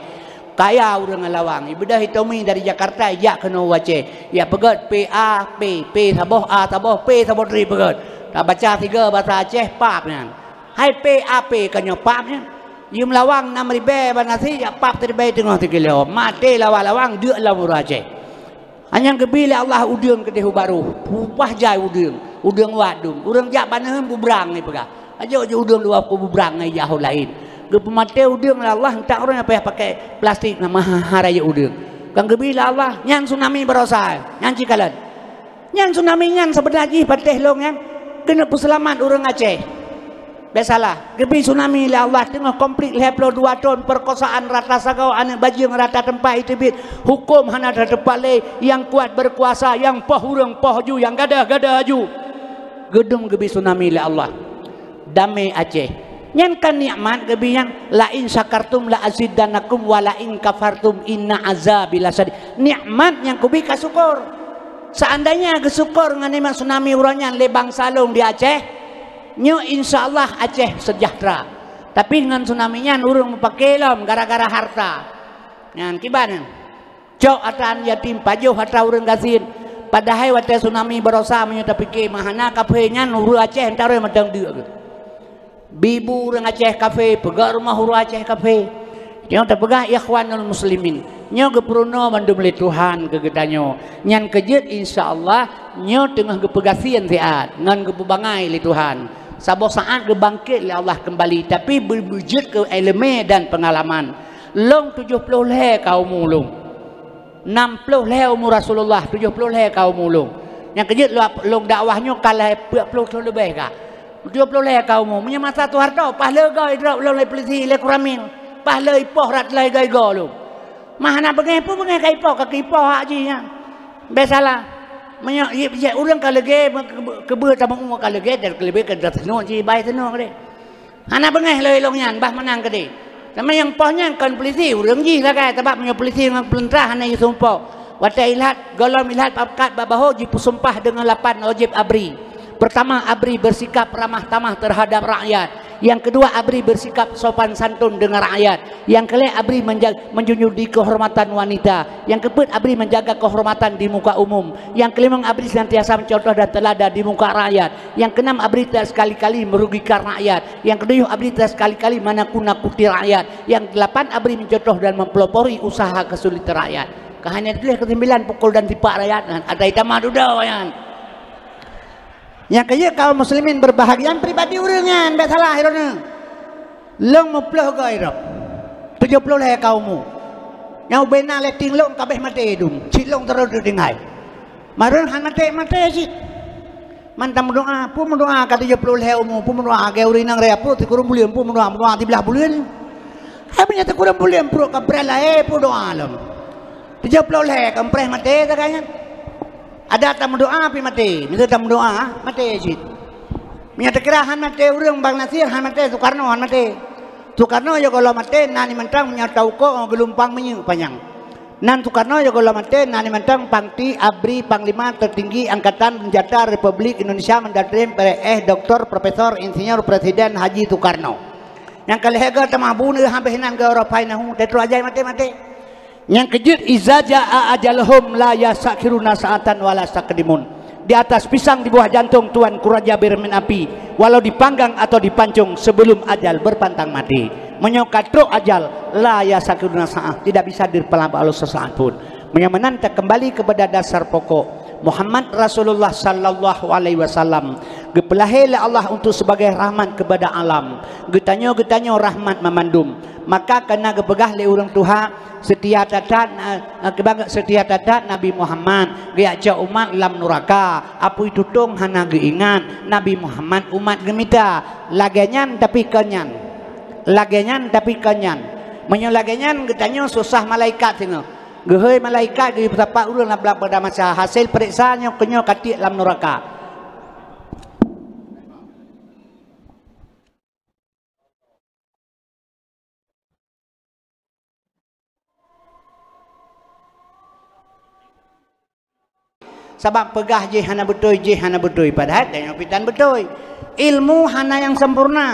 Kaya ureuëng ngon lawang, ibeudôh itomi dari Jakarta ijak keunoe u Aceh. Ijak peugét P A P, P saboh A saboh, P saboh tri peugét. Tabaca sigoe basa Aceh pap nyan. Hai P A P ka nyoe pap nyan. Yum lawang nam ribée bak nasi, jak pap teuribée teungoh sikilo. Maté lawang-lawang deuk lam ureuëng Aceh. Hana nyang geubi lé Allah udeueng keudeh ubak roh, paih jai udeueng, udeueng wadum. Ureuëng jak bak neuheun bubrang ipeugah. Ajo jih udeueng luwa ku bubrang ngon ijah laén. Geupeumaté udeueng lé Allah, ntak ureuëng payah pakai plastik na maha raya udeueng. Kan geubi lé Allah, nyan tsunami barosa, nyan cikalon. Nyan tsunami nyan seubeuna jih patéh lông nyan keuneuk peuseulamat ureuëng Aceh. Biasalah, geubi tsunami lé Allah teungoh konflik lhée ploh dua thon, perkosaan rata sagoe, aneuëk bajeueng rata teumpat iteubiet, huköm hana tateupat lé, nyang kuat berkuasa, nyang poh ureuëng poh ju, nyang gadôh gadôh ju. Geudum geubi tsunami lé Allah. Damé Aceh. Nyan kan nikmat geubi nyan, "La in syakartum la azidannakum wa la in kafartum inna azabi lasyadid." Nikmat nyang kubi ka syukur. Seandainya geusyukur ngon nikmat tsunami uroe nyan lé bansa lôn di Aceh, nyoe insya Allah Aceh sejahtera. Tapi ngon tsunami nyan ureuëng meupaké lom gara-gara harta. Nyan kiban nyan. Cok atra yatim, pajoh atra ureuëng gasien. Padahai watée tsunami barosa meunyoe tapike meuhana kafé nyan ureuëng Aceh entaroi mantong deuk geuh. Bibu ureuëng Aceh kafé, peugah rumoh ureuëng Aceh kafé. Nyoe tapeugah ikhwanul muslimin. Nyoe geupeurunoe mandum lé Tuhan keu geutanyoe. Nyan keujeuet insya Allah nyoe teungoh geupeugasien siat ngon geupeubangai lé Tuhan. Saboh saát geubangkét lé Allah keumbali, tapi beu-, beujeuet keu iéleumé dan peungalaman. Lông tujoh ploh lhée ka umu lông. Nam ploh lhée umu Rasulullah, tujoh ploh lhée ka umu lông. Nyang keujeuet lom lông dakwah nyoe ka lhée peuet ploh thon leubeh ka. Tujoh ploh lhée ka umu. Meunyoe masa Soeharto, paih leugoe idrop lông lé polisi lé Koramil. Paih lé ipoh rot lhée igoe-igoe lông. Mah hana beungéh peue beungéh ka ipoh, ka ipoh hak jih nyan. Bék salah. Meunyoe yeb jeh ureuëng ka leugée, keubeue tamong ka leugée, dan keuleubeh ka da teunoe jih, bai teunoe keudeh. Hana beungéh lé lông nyan, bah meunang keudeh. Teuma nyang poh nyan kon polisi, ureuëng jih sagai, sabab meunyoe polisi ngon peuleuntara hana jiseumpok. Watée ilhat, gohlom ilhat pakat bak bahô jipeusumpah deungon lapan wajéb ABRI. Pertama, ABRI bersikap ramah tamah terhadap rakyat. Yang kedua, ABRI bersikap sopan santun dengan rakyat. Yang keulhée, ABRI menja-, menjunjung tinggi kehormatan wanita. Yang keupeuet, ABRI menjaga kehormatan di muka umum. Yang kelimong, ABRI senantiasa mencontoh dan teladan di muka rakyat. Yang keenam, ABRI tidak sekali-kali merugikan rakyat. Yang ketujuh, ABRI tidak sekali-kali menakut-nakuti rakyat. Yang delapan, ABRI mencontoh dan mempelopori usaha kesulitan rakyat. Ka hana tuléh keusembilan pukul dan tipak rakyat nyan. Ada itamah dudoe nyan. Nyang keujeuet kaum muslimin berbahagia pribadi ureuëng nyan, bék salah droeneuh. Lông meuploh goe droe. Tujoh ploh lhée ka umu. Nyang ubena lé tieng lông ka béh maté dum. Cit lông teurot tinggai. Marôn hana maté-maté cit. Man tameudoá, peue meudoá ka tujoh ploh lhée umu, peue meudoá lagée ureuëng inong raya pruet sikureueng buleuen, peue meudoá, meudoá siblaih buleuen. Hai meunyoe sikureueng buleuen pruet ka preh lahé, peue doá lom. Tujoh ploh lhée ka preh maté sagai nyan. Adak tameudoá pih maté, miseue tameudoá maté cit. Meunyoe takira hán maté ureuëng Bang Nasir, hán maté Sukarno, hán maté. Sukarno yoh gohlom maté na ni mantong meunyoe tauko ngon geulumpang minyeuk panyang. Nan Sukarno yoh gohlom maté na ni mantong pangti ABRI, Panglima Tertinggi Angkatan Senjata Republik Indonesia Mendatrim P R S Doktor Profesor Insinyur Presiden Haji Sukarno. Nyang ka lhée goe tamah bunoe habéh nan goe rafainahu, teutro ajai maté-maté. Nyang keujeuet, "Iza jaa ajaluhum la yastakhiruna sa'atan wa la yastaqdimun." Di atas pisang di bawah jantung Tuanku Raja Beureumen Api, walau dipanggang atau dipancung sebelum ajal berpantang mati. Meunyoe ka trok ajal, la yastakhiruna sa'ah, tidak bisa dipeulaba oleh sesaat pun. Meunyoe meunan takeumbali keupada dasar pokok, Muhammad Rasulullah sallallahu alaihi wasallam geupeulahé lé Allah untuk sebagai rahmat keupada alam. Geutanyoe, geutanyoe rahmat mamandum. Maka kana geupeugah lé ureuëng tuha, "Seutia that-that, eh, eh, keubiet seutia that-that Nabi Muhammad, geujak cok umat lam nuraka, apui tutong hana geuingat, Nabi Muhammad umat geumita." Lagée nyan tapi kon nyan. Lagée nyan tapi kon nyan. Meunyoe lagée nyan geutanyoe susah malaikat singoh. Geuhôi malaikat geuyue peusapat ureuëng lam blah pada masa, hasé peureksa nyoe keunyoe ka tiek lam nuraka. Sabab peugah jih hana beutôi, jih hana beutôi, padahai tanyoe pih tan beutôi. Ilmu hana nyang sempurna.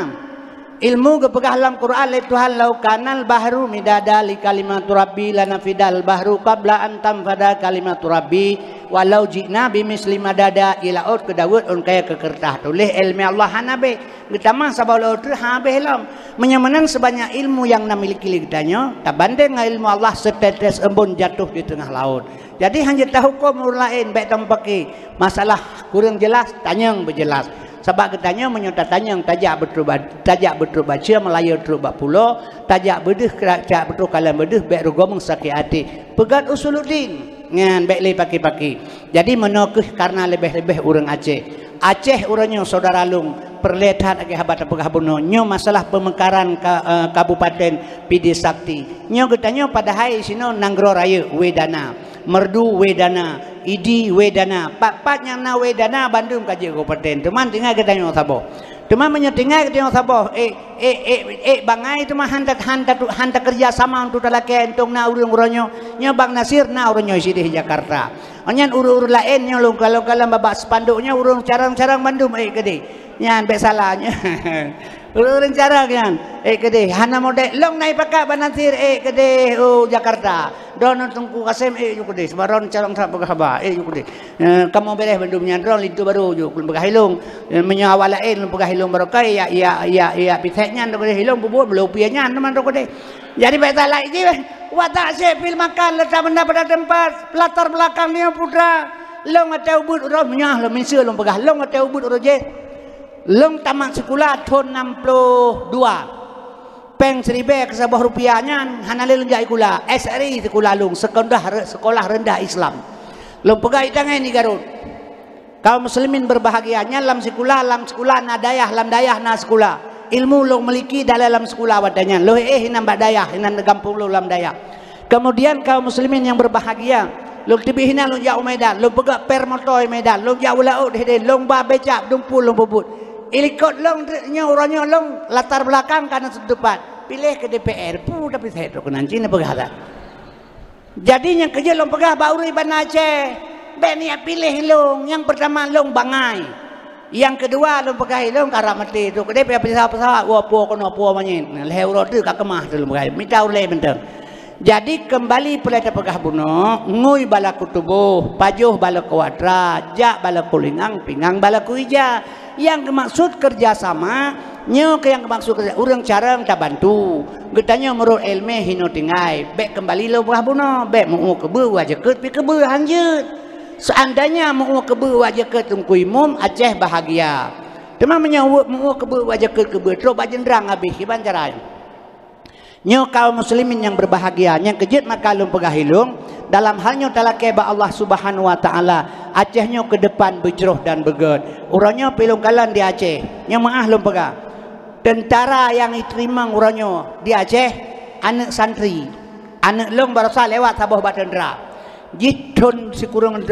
Ilmu geupeugah lam Quran lé Tuhan, "Lau kanal bahru midada li kalimatu rabbi lanafidal bahru qabla an tanfada kalimatu rabbi walau ji'na bimitsli madada." Ie laôt keudaweuet ôn kayée keu keureutah tuléh iéleumé Allah hana bék. Geutamah saboh laôt treuk habéh lom. Meunyoe meunan seubanyak ilmu nyang na miliki lé geutanyoe, tabandéng ngon ilmu Allah, seutetes eumbon jatoh di teungoh laôt. Jadi hana jeuet tahukôm ureuëng laén, bék tameupaké. Masalah kureueng jeulaih, tanyong beujeulaih. Sabab geutanyoe meunyoe tatanyong, tajak beutrok ba-, tajak beutrok baca, meulayeue trok bak pulo, tajak beudeuh, kra-, jak beutrok kalon beudeuh, bék rugoe meusakét até. Peugét usuluddin. Nyan bék lé paki-paki. Jadi meunoe kheueh kareuna leubeh-leubeh ureuëng Aceh. Aceh uroe nyoe syedara lôn, peureulée that lagée haba tapeugah bunoe. Nyoe masalah peumekaran ka-, eh, Kabupaten Pidie Sakti. Nyoe geutanyoe padahai sinoe nanggroe rayeuk Wedana, Merdu Wedana, Idi Wedana. Pat-pat nyang na Wedana bandum ka jeuet kabupaten. Teuma tinggai geutanyoe saboh. Teuma meunyoe tinggai geutanyoe saboh, eh, eh, eh, eh, bangai teuma han ta-, han ta-, han takeureuja sama untuk talakée untông na ureuëng uroe nyoe. Nyoe Bang Nasir na uroe nyoe sideh Jakarta. Nyan ureuëng-ureuëng laén nyoe lôn kalon-kalon babah spanduk nyoe ureuëng carông-carông bandum, eh, keudeh. Nyan bék salah nyoe. Ureuëng-ureuëng carông nyan, eh, keudeh. Hana modék lôn na ipakat Bang Nasir, eh, keudeh, oh, Jakarta. Droeneuh Teungku Kasem, eh, ju keudeh. Sebab droeneuh carông that peugah haba, eh, ju keudeh. Eh, kamoe beres bandum nyan, droeneuh linto barô ju, lôn peugah ilông. Eh, meunyoe awak laén lôn peugah ilông barokah, ya, ya, ya, ya, pisek nyan droe keudeh ilông bubuet, meulopie nyan teuma droe keudeh. Jadi bék salah jih, watak syekh fil makan, letak benda pada tempat, latar belakang nyoe putra, lôn watée ubit uroe nyoe, lôn miseue lôn peugah, lôn watée ubit uroe jih. Lôn tamat sikula thon enam puluh dua. Péng siribée keu saboh rupiah nyan hana lé lôn jak sikula. S R I sikula lôn, sekolah re-, sekolah rendah Islam. Lôn peugah itangai di Garut. Kaum muslimin berbahagia, nyan lam sikula, lam sikula na dayah, lam dayah na sikula. Ilmu lôn miliki dalam, lam sikula watée nyan. Lôn éh inan bak dayah, inan gampông lôn lam dayah. Kemudian kaum muslimin yang berbahagia, lôn teubiet inan lôn jak u Medan, lôn peugah per moto i Medan, lôn jak u laôt deh-deh, lôn ba becak, dumpul lôn peubuet. Ilikot lôn nyoe uroe nyoe lôn latar belakang ka na seutupat. Piléh keu D P R, pu tapi saya trok keunan cina peugah that. Jadi nyang keujeuet lôn peugah bak ureuëng Banda Aceh, bék niyak piléh lôn. Nyang peurtama lôn bangai. Nyang keudua lôn peugah ilông karab maté tu. Keudeh payah peusawat-peusawat, woe po keunoe po manyét. Lhée uroe teuk ka keumah tu lôn peugah. Mita ulée mantong. Jadi keumbali peulée tapeugah bunoe, ngui balaku tuboh, pajoh balaku atra, jak balaku lingang, pingang balaku ija. Nyang geumaksud keureuja sama, nyoe keuh nyang geumaksud keureuja, ureuëng carông tabantu. Geutanyoe meurot iéleumé hinoe tinggai, bék keumbali lôn peugah bunoe, bék meu-ueh keubeue wajeukeut pi keubeue hanjeuet. Seandainya meu-ueh keubeue wajeukeut Teungku Imum, Aceh bahagia. Teuma meunyoe meu-ueh keubeue wajeukeut keubeue trok bak jeundrang habéh, kiban cara nyoe. Nyoe kaum muslimin nyang berbahagia, nyang keujeuet maka lôn peugah ilông, dalam hal nyoe talakée bak Allah Subhanahu wa Taala, Aceh nyoe keu depan beujroh dan beugét. Uroe nyoe pi lôn kalon di Aceh, nyang meuáh lôn peugah. Teuntara nyang iteurimong uroe nyoe di Aceh, aneuëk santri. Aneuëk lôn barosa lewat saboh bak teuntara. Jih thon sikureueng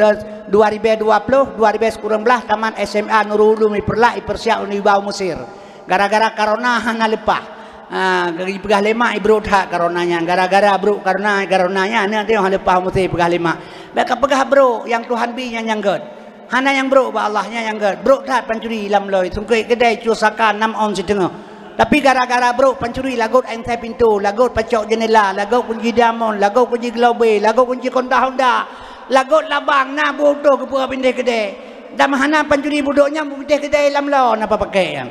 dua ribée dua ploh, dua ribée sikureueng blaih tamat S M A Nurul Ulum i Peureulak, ipeursiap u Nibau Mesir. Gara-gara corona hana leupah. Ha, jipeugah lé mak, ibrok that corona nyan. Gara-gara brok corona, corona nyan, aneuëk teuh hana leupah meusti peugah lé mak. Bék kapeugah brok, nyang Tuhan bi nyan nyang gét. Hana nyang brok bak Allah, nyan nyang gét. Brok that pancuri lam loi, sungkét keudée cue saka nam ôn siteungoh. Tapi gara-gara brok pancuri lagot ain sai pintoe, lagot pacok jeunela, lagot kunci diamond, lagot kunci globe, lagot kunci konda Honda, lagot labang na bu utoh geupeue pindeh keudée. Dan hana pancuri budok nyan bu pindeh keudée lam lon apa pakai nyan.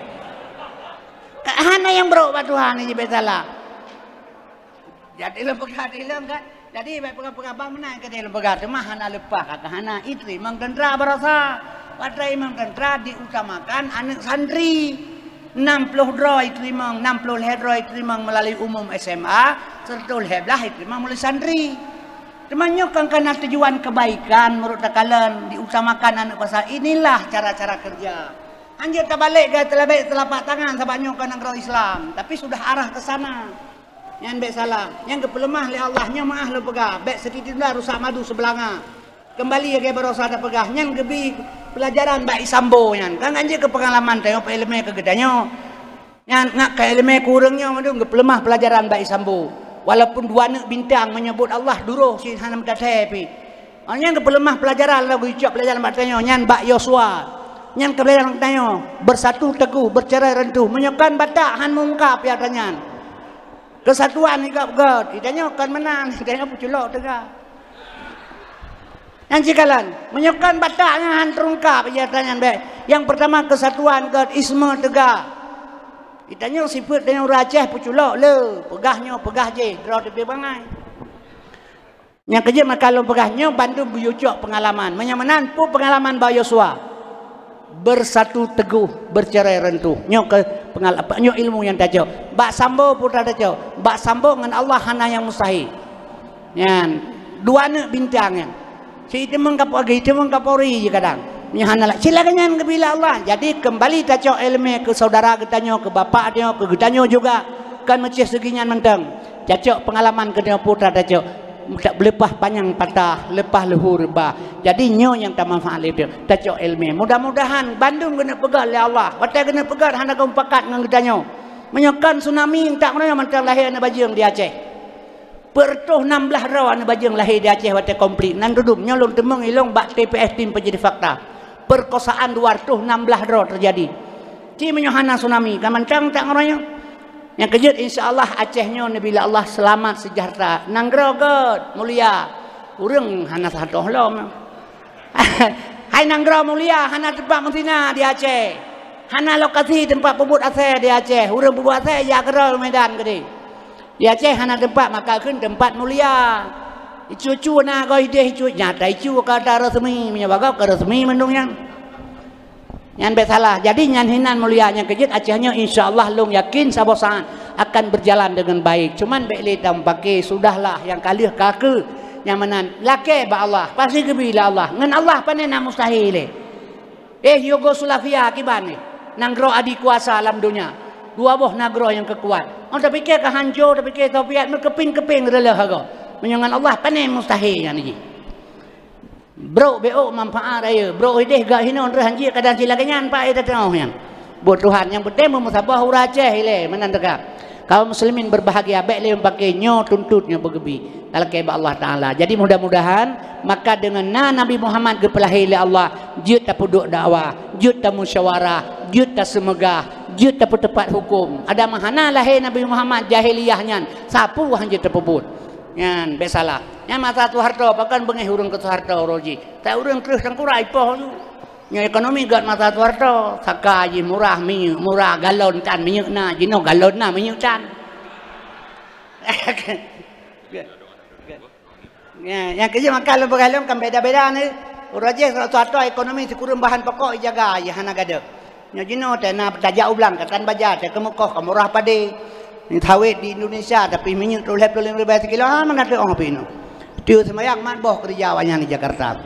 Hana nyang brok bak Tuhan, jih bék salah. Jadi lôn peugah di lôn kan. Jadi bék peugah-peugah bang meunan keudeh lôn peugah, teuma hana leupah ka hana iteurimong teuntara barosa. Watée imong teuntara diutamakan aneuëk santri. Nam ploh droe iteurimong, nam ploh lhée droe iteurimong meulalu umum S M A, seratus lhée blaih iteurimong meulalu santri. Teuma nyoe kan kana tujuan kebaikan meurot takalon diutamakan aneuëk basa. Inilah cara-cara kerja. Hanjeuet tabalek gaya teulabek telapak tangan sabab nyoe ka nanggroe Islam, tapi sudah arah ke sana. Nyan bék salah. Nyang geupeuleumah lé Allah nyoe meuáh lôn peugah, bék seudidin rusak madu seubelanga. Keumbali lagée barosa tapeugah, nyan geubi peulajaran bak Isambo nyan. Kan nyan jeuet keu peungalaman tanyoe, peuiéleumé keu geutanyoe. Nyan ngat keu iéleumé keu ureuëng nyoe mandum geupeuleumah peulajaran bak Isambo. Walaupun dua aneuëk bintang meunyoe buet Allah duroh cit hana meutatée pih. Oh, nyan geupeuleumah peulajaran lagée geucok peulajaran bak tanyoe, nyan bak Yosua. Nyan keu peulajaran tanyoe, beusatu teguh, beucerai reuntuh. Meunyoe kon batak han meungkab ya tanyan. Keusatuan igab gét, itanyoe kon meunan, itanyoe peuculok teuga. Nyan sikalon, meunyoe kon batak nyan han teurungkab ija tanyan bék. Nyang peurtama keusatuan gét, isme teuga. Itanyoe sifeuet tanyoe ureuëng Aceh peuculok le, peugah nyoe, peugah jih, droe teubiet bangai. Nyang keujeuet maka lôn peugah nyoe bandum geuyue cok peungalaman. Meunyoe meunan, peue peungalaman bak Yosua? Bersatu teguh, bercerai rentuh. Nyoe ke pengal-, apa, nyoe ilmu nyang tacok. Bak sambo putra tacok. Bak sambo ngon Allah hana nyang mustahil. Nyan, dua aneuk bintang nyan. Si teumeng Kapolri, teumeng Kapolri je kadang. Nyoe hana la-, cilaka nyan geubila Allah. Jadi, kembali tacok ileumèe keu saudara geutanyoe, keu bapak tanyoe, keu geutanyoe juga. Kan meucih seugi nyan mantong. Tacok pengalaman geutanyoe putra tacok. Leupah panyang patah, leupah luhur bah. Jadi, nyoe nyang tamanfaat lé tacok ileumèe. Mudah-mudahan bandum geuneuk peugöt lé Allah. Watèe geuneuk peugöt hana geumupakat ngon geutanyoe. Meunyoe kon tsunami, tak meunyoe mantong lahé aneuk bajeueng di Aceh. Peureutôh nam blaih droe aneuk bajeueng lahé di Aceh watèe konflik. Nan dudum nyoe lôn teumeung ilôn bak T P S Tim Peujadi Fakta. Perkosaan dua reutôh nam blaih droe teujadi. Ci meunyoe hana tsunami, ka mantong tak ngon nyoe. Nyang keujeuet, insya Allah, Aceh nyoe neubi lé Allah seulamat seujahteura. Nanggroe göt, mulia. Ureueng hana sahoe lom. Hai nanggroe mulia, hana teumpat meusina di Aceh. Hana lokasi teumpat peubuet asèe di Aceh. Ureueng peubuet asèe jak keudroe Medan keudéh. Di Aceh hana teumpat, maka kheun teumpat mulia. Icu-cu na goe idéh icu, nyata icu ka ata resmi, meunyoe bagoe ka resmi mandum nyan. Nyan bèk salah. Jadi nyan hinan mulia nyang keujeuet Aceh nyoe, insya Allah lôn yakin saboh saát akan berjalan dengan baik. Cuman bèk lé tamupaké, sudahlah nyang ka lheueh ka keuh. Nyang meunan lakèe bak Allah, pasti geubi lé Allah. Ngon Allah pané na mustahil lé. Eh, Yugoslavia kiban eh. Nanggroe adi kuasa lam donya. Dua boh nanggroe nyang keukuat. Oh, tapiké ka hanco, tapiké Soviet meukeuping-keuping reuloh agoe. Meunyoe ngon Allah pané mustahil nyan jih. Brok beuôk manfaat ayeue, brok idéh gak hinoe reuh hanjeuet kadang cilaka nyan, Pak, eh, teuteungoh nyan. Buet Tuhan nyang peunteng meumeusaboh ureueng Aceh ilèe meunan teuka. Kaum muslimin berbahagia, bèk lé mupaké nyoe tuntot nyoe beugeubi. Talakèe bak Allah Taala. Jadi mudah-mudahan maka deungon na Nabi Muhammad geupeulahé lé Allah, jeuet tapeuduek dakwah, jeuet tamusyawarah, jeuet taseumeugah, jeuet tapeuteupat huköm. Ada meuhana lahé Nabi Muhammad jahiliyah nyan, sapeue hanjeuet tapeubuet. Nyan bèk salah. Nyan masa Soeharto, pakon beungéh ureueng keu Soeharto roh jih. Tak ureueng treueh tangkurak ipoh tu. Nyoe ekonomi gèt masa Soeharto, saka jih murah, minyeuk murah, galon tan minyeuk na, jinoe galon na minyeuk tan. Ya, nyang keujeuet maka lôn peugah lôn kan beda-beda ni. Uroe jih Soeharto ekonomi sikureueng bahan pokok ijaga, jih hana gadôh. Nyoe jinoe teuh na tajak u blang, ka tan baja, teuh keumeukoh, ka murah padé. Ni sawét di Indonesia, tapi minyeuk trôh lhèe plôh lima ribèe sikilo, ha, meunan teuh ôh pih nyoe. Tiep seumayang mat boh keureuja awaknyan di Jakarta.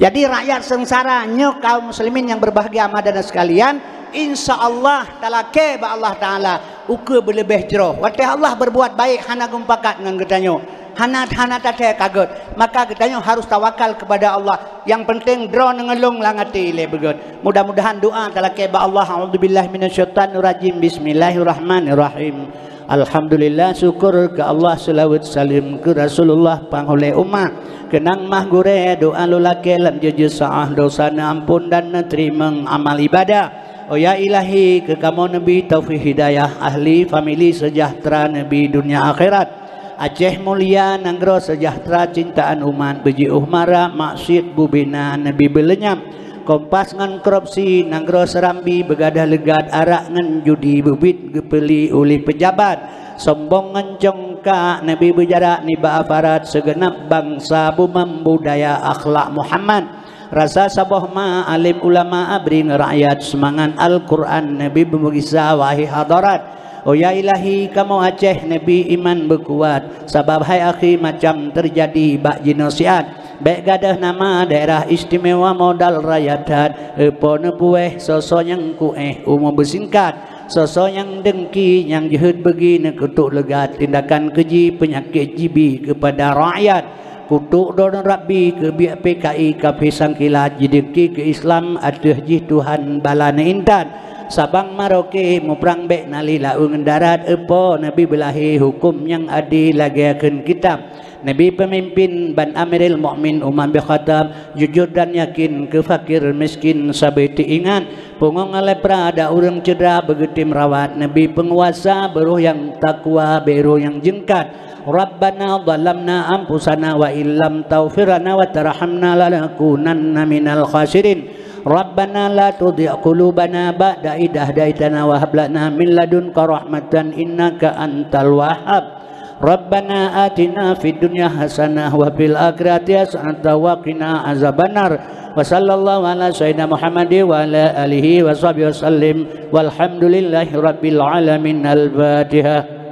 Jadi rakyat seungsara nyoe kaum muslimin yang berbahagia Madana sekalian, insya Allah talakèe bak Allah Taala ukeue beuleubeh jroh. Watèe Allah berbuat baik hana geumupakat ngon geutanyoe, hana, hana tathèe ka gèt, maka geutanyoe harus tawakal kepada Allah. Yang penting droe neungeulong lam até lé beugèt. Mudah-mudahan doa talakèe bak Allah. A'udzubillahi minasyaitonirrajim. Bismillahirrahmanirrahim. Alhamdulillah, syukur keu Allah, seulaweuet saleuem keu Rasulullah, panghulèe umat. Keunong mah gurèe, doa lôn lakèe lam jeuet-jeuet saát, dosa neuamphon dan neuteurimong amal ibadah. Oh ya Ilahi, keu kamoe neubi taufik hidayah, ahli famili seujahteura neubi dunia akhirat. Aceh mulia, nanggroe seujahteura, cintaan umat, beujiôh mara, maksiet bubena neubi beuleunyam. Kompas ngon korupsi, nanggroe Seurambi beugadah leugat, arak ngon judi beubiet geupeuli uléh peujabat. Sombong ngon congkak neubi beujarak nibak aparat, seugeunab bansa bumam budaya akhlak Muhammad. Rasa saboh ma alim ulama abri ngon rakyat, seumangat Al-Quran neubi beumugisa wahai hadarat. Oh ya Ilahi, kamoe Aceh neubi iman beukuat, sabab hai akhi macam teujadi bak jenosiat. Bèk gadôh nama daerah istimewa modal raya that, eupo neupuéh soe-soe nyang kuéh umu beusingkat, soe-soe nyang deungki nyang jeuhet beugi neukutok leugat, tindakan keuji peunyakét jibi keupada rakyat. Kutok droe Rabbi keu biek P K I kafé sangkilat, jideungki keu Islam ateueh jih Tuhan bala neuintat. Sabang Maroke muprang bèk na lé laôt ngon darat, eupo neubi beulahé huköm nyang adé lagèe kheun kitab. Neubi peumimpén ban Amirul Mukminin Umar bin Khattab, jujur dan yakin keu fakir miskin sabe teuingat. Pungo ngon lepra dan ureueng cedera beugeutem rawat, neubi peunguasa beuroh nyang takwa, beuroh nyang jeungkat. Rabbana zalamna anfusana wa illam taghfir lana wa tarhamna lanakunanna minal khasirin. Rabbana la tuzigh qulubana ba'da idh hadaytana wa hab lana min ladunka rahmatan innaka antal wahhab. Rabbana atina fid dunya hasanah wa fil akhirati hasanah wa qina azabannar. Wa sallallahu ala sayyidina Muhammad wa ala alihi wa sahbihi wa sallim. Walhamdulillahi rabbil alamin. Al-Fatihah.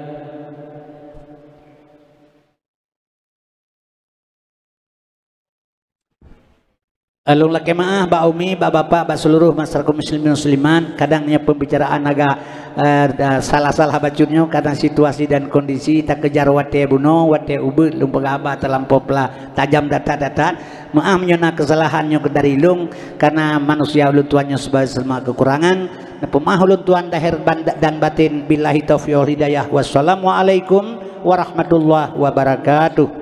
Lôn lakée meuáh bak umi, bak bapak, bak seuluruh masyarakat muslimin muslimat, kadang nyoe peubicaraan agak, eh, salah-salah bacut nyoe, kadang situasi dan kondisi takeujah watée bunoe, watée ubit lôn peugah haba talampôh plah tajam that-that. Meuáh meunyoe na keusalahan nyoe dari lôn, kareuna manusia ulôn tuan nyoe sebagai seuleumat keukurangan. Neupeumaáh ulôn tuan zahir ban-, dan batin. Billahi taufiq wal hidayah. Wassalamualaikum warahmatullahi wabarakatuh.